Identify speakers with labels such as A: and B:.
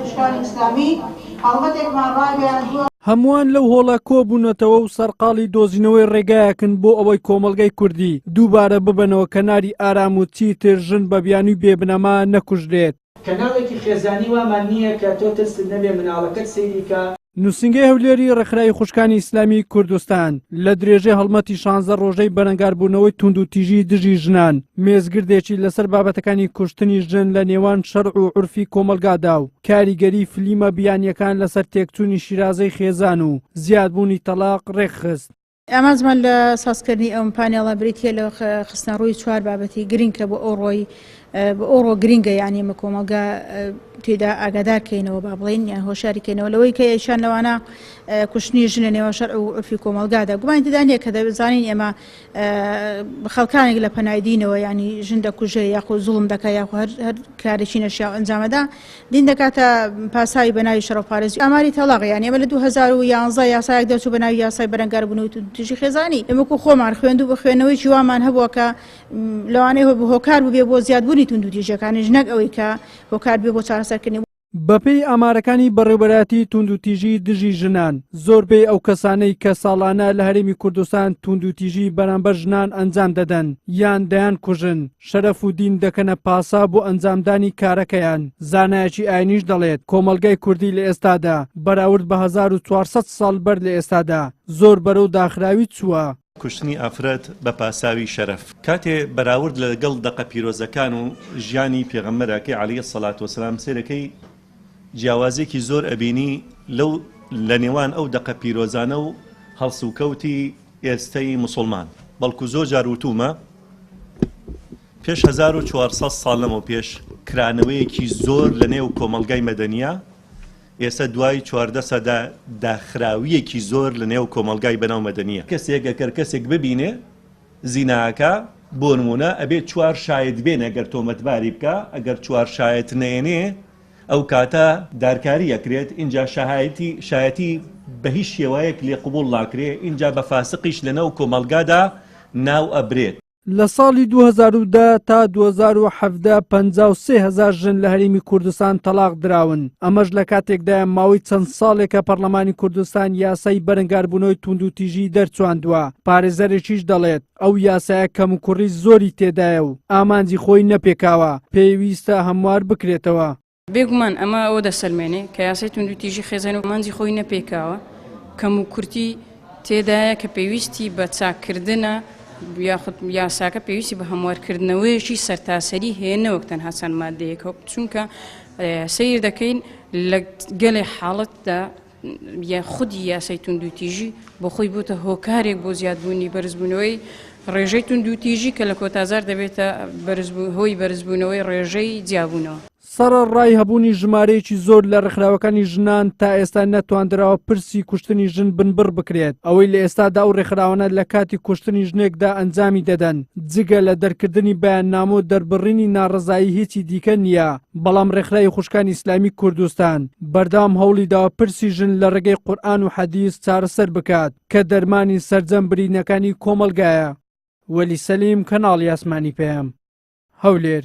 A: خوشکانی ئیسلامی هەڵمەتێکمان ڕاگەیاندووە.
B: هەمووان لەو هۆڵە کۆبوونەتەوە و سەرقاڵی دۆزینەوەی ڕێگایەکن بۆ ئەوەی کۆمەڵگەی کوردی دووبارە ببەنەوە کەناری ئارام و چیتر ژن بە بیانووی بێ بنەما نەکوژرێت.
C: کەناڵێکی خێزانی وامان نییە کە تۆ ترست نەبێ مناڵەکەت سەیری کا.
B: نووسینگەی هەولێری ڕێکخراوی خوشکانی ئیسلامیی کوردستان لە درێژەی هەڵمەتی شانزە ڕۆژەی بەرەنگاربوونەوەی توندوتیژی دژی ژنان، مێزگردێکی لەسەر بابەتەکانی کوشتنی ژن لە نێوان شەرع و عورفی کۆمەڵگادا و کاریگەریی فلیمە بیانییەکان لەسەر تێکچوونی شیرازەی خێزان و زیادبوونی تەڵاق ڕێکخست.
D: ئامانجمان لە سازکردنی ئەم پانێڵە بریتییە لە خستنەڕووی چوار بابەتی گرنگ کە بۆ ئەوڕۆی بۆ ئەوڕۆ گرنگە یانی ئێمە کۆمەڵگا تێدا ئاگادار کەینەوە با بڵێین یان هۆشیاری کەینەوە لەوەی کە یەکیان لەوانە کوشتنی ژن لە نێوان شەرع و عورفی کۆمەڵگادا گومانی تێدا نییە کە دەزانین ئێمە خەڵکانێک لە پەنای دینەوە ینی ژن دەکوژێ یاخۆ زوڵم دەکا یاخۆ هەر هەر کارێکی نەشیاو ئەنجامەدا دین دەکاتە پاساوی بە ناوی شەڕەفپارێزی ئاماری تەڵاق یانی ئێمە لە 2011 یاسایەک دەرچوو بە ناوی یاسای بەرەنگاربوونەوەی توندوتیژی خێزانی ئێمە وەکو خۆمان خوێندوو بە خوێندنەوەیەکی وامان هەبووە کە لەوانەیە هۆکار بووبێ بۆ زیادبوونی توندوتیژیەکانیش نەک ئەوەی کە هۆکار بێ بۆ چارەسەرکردنی.
B: بەپێی ئامارەکانی بەڕێوەبەرایەتی توندوتیژی دژی ژنان، زۆربەی ئەو کەسانەی کە ساڵانە لە هەرێمی کوردستان توندوتیژی بەرامبەر ژنان ئەنجام دەدەن یان دەیانکوژن، شەرەف و دین دەکەنە پاساو بۆ ئەنجامدانی کارەکەیان، زانایەکی ئاینیش دەڵێت، کۆمەڵگای کوردی لە ئێستادا بەراورد بە 1400 ساڵ بەر لە ئێستادا زۆر بەرەو داخراوی چووە.
E: کوشتنی ئافرەت بە پاساوی شەرەف. کاتێ بەراورد لە گەڵ دەقە پیرۆزەکان و ژیانی پێغەمبەرەکەی علیە الصلوە والسلام سەیرەکەی جیاوازیەکی زۆر ئەبینی لەو لە نێوان ئەو دەقە پیرۆزانە و هەڵسوکەوتی ئێستەی موسوڵمان بەڵکو زۆر جار وتومە پێش 1400 ساڵ لەمەو پێش کرانەوەیەکی زۆر لە نێو کۆمەڵگای مەدەنیە ئێستا دوای 14 سەدە داخراویەکی زۆر لە نێو کۆمەڵگای بەناو مەدەنیە. کەسێک ئەگەر کەسێک ببینێ زیناکە بۆ نمونە ئەبێ چوار شایەت بێنێ گەر تۆمەتباری بکا ئەگەر چوار شایەت نەیەنێ ئەو کاتە دارکاری ئەکرێت ئینجا شەهایەتی شایەتی بە هیچ شێوایەک لێ قبوڵ ناکرێ ئینجا بە فاسقیش لەناو کۆمەڵگادا ناو ئەبرێت.
B: لە ساڵی 2010 تا 2017 53 هەزار ژن لە هەرێمی کوردستان تەڵاق دراون، ئەمەش لە کاتێکدایە ماوەی چەند ساڵێکە پەرلەمانی کوردستان یاسای بەرەنگاربوونەوەی توندوتیژی دەرچواندووە، پارێزەرێکیش دەڵێت، ئەو یاسایە کەموکوڕی زۆری تێدایە و ئامانجی خۆی نەپێکاوە، پێویستە هەموار بکرێتەوە.
F: بێگومان ئەمە ئەوە دەسەلمێنێ کە یاسای توندوتیژی خێزانی ئامانجی خۆی نەپێکاوە، کەموکورتی تێدایە کە پێویستی بە چاککردنە یاخود یاساکە پێویستی بە هەموارکردنەوەیەکی سەرتاسەری هەیە نەوەک تەنها چەند مادەیەک چونکە سەیر دەکەین لە گەلێ حاڵەتدا یا خودی یاسای توندوتیژی بۆ خۆی بۆتە هۆکارێک بۆ زیادبوونی بەرزبوونەوەی ڕێژەی توندوتیژی کە لە کۆتازار دەبێتە هۆی بەرزبوونەوەی ڕێژەی جیابوونەوە.
B: سەرەڕای هەبوونی ژمارەیەکی زۆر لە ڕێکخراوەکانی ژنان تا ئێستا نەتواندراوە پرسی کوشتنی ژن بنبڕ بکرێت، ئەوەی لە ئێستادا ئەو ڕێکخراوانە لە کاتی کوشتنی ژنێکدا ئەنجامی دەدەن جگە لە دەرکردنی بەیاننامە و دەربڕینی ناڕەزایی هیچی دیکە نییە. بەڵام ڕێکخراوی خوشکانی ئیسلامی کوردستان بەردەوام هەوڵی داوە پرسی ژن لە ڕێگەی قورئان و حەدیس چارەسەر بکات کە دەرمانی سەرجەم برینەکانی کۆمەڵگایە. وەلی سەلیم، کەناڵی ئاسمانی پەیام، هەولێر.